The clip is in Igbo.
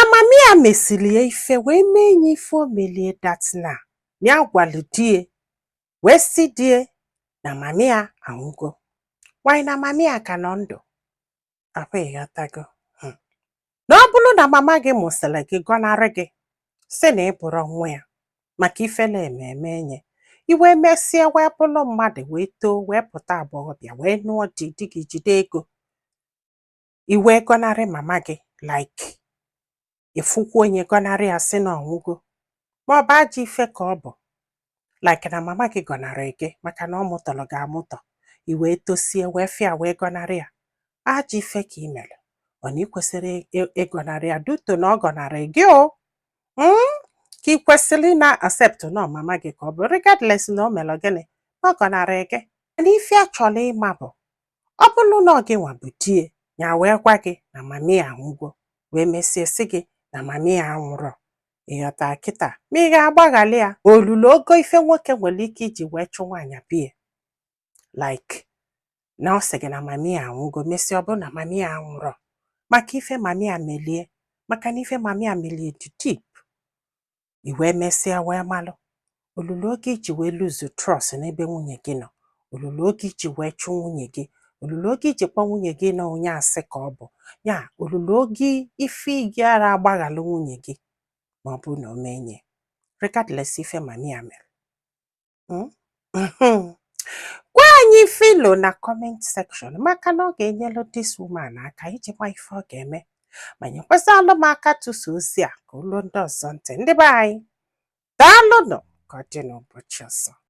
Mami ya mesịrị ya ife wee mee ya ife o melie, that na ya gwalụ die wee sị die na mami ya anwụgo, wanyị na mami ya ka nọ ndụ. Akwa ịghọtago? Na ọ bụrụ na mama gị mụsịrị gị, gọnarị gị, sị na ị bụrụ nwa ya, maka ifele eme eme nye iwe, mesie wee bụrụ mmadụ, wee too, wee pụta agbọghọbịa, wee nụọ di, di gị jide ego, i wee gọnarị mama gị, like ịfụkwa onye gọnarị ya sị na ọnwụgo, ma ọ bụ ajọ ife ka ọ bụ, like na mama gị gọnarị gị maka na ọ mụtọrọ gị amụtọ, i wee tosie wee fịa wee gọnarị ya, ajọ ife ka ị mere. Ọ na ị kwesịrị ịgọnarị ya duto na ọ gọnarị gị o, Ka ị kwesịrị ị na-accept na ọ mama gị ka ọ bụ, regardless na o mere gịnị, na ọ gọnarị gị. Mana ife a chọrọ ịma bụ, ọ bụrụ na ọ gị nwa bụ die ya wee gwa gị na mami ya anwụgo, wee mesie sị gị na mami ya anwụrọ, ịghọta kịta, ma ị ga-agbaghalị ya? Olulu ogo ife nwoke nwere ike iji wee chụ nwaanyị bie, like na ọ sị gị na mami ya anwụgo, mesịa ọ bụrụ na mami ya anwụrọ, maka ife mami ya melie, maka na ife mami ya melie dị deep, i wee mesịa wee malụ olulu oge iji wee lose trust n'ebe nwunye gị nọ, olulu oge iji wee chụ nwunye gị, olulu oge iji kpọ nwunye gị na onye asị ka ọ bụ ya, olulu oge ife ị gara agbaghalụ nwunye gị ma ọ bụ na o menye, regardless ife mami ya mere. Gwa anyị filo na comment section, maka na ọ ga-enyelu this woman aka iji gba ife ọ ga-eme, ma nyekwazalụ m aka tụsa ozi a ka olu ndị ọzọ ntị. Ndị be anyị, daalụnụ. Ka ọ dị n'ụbọchị ọzọ.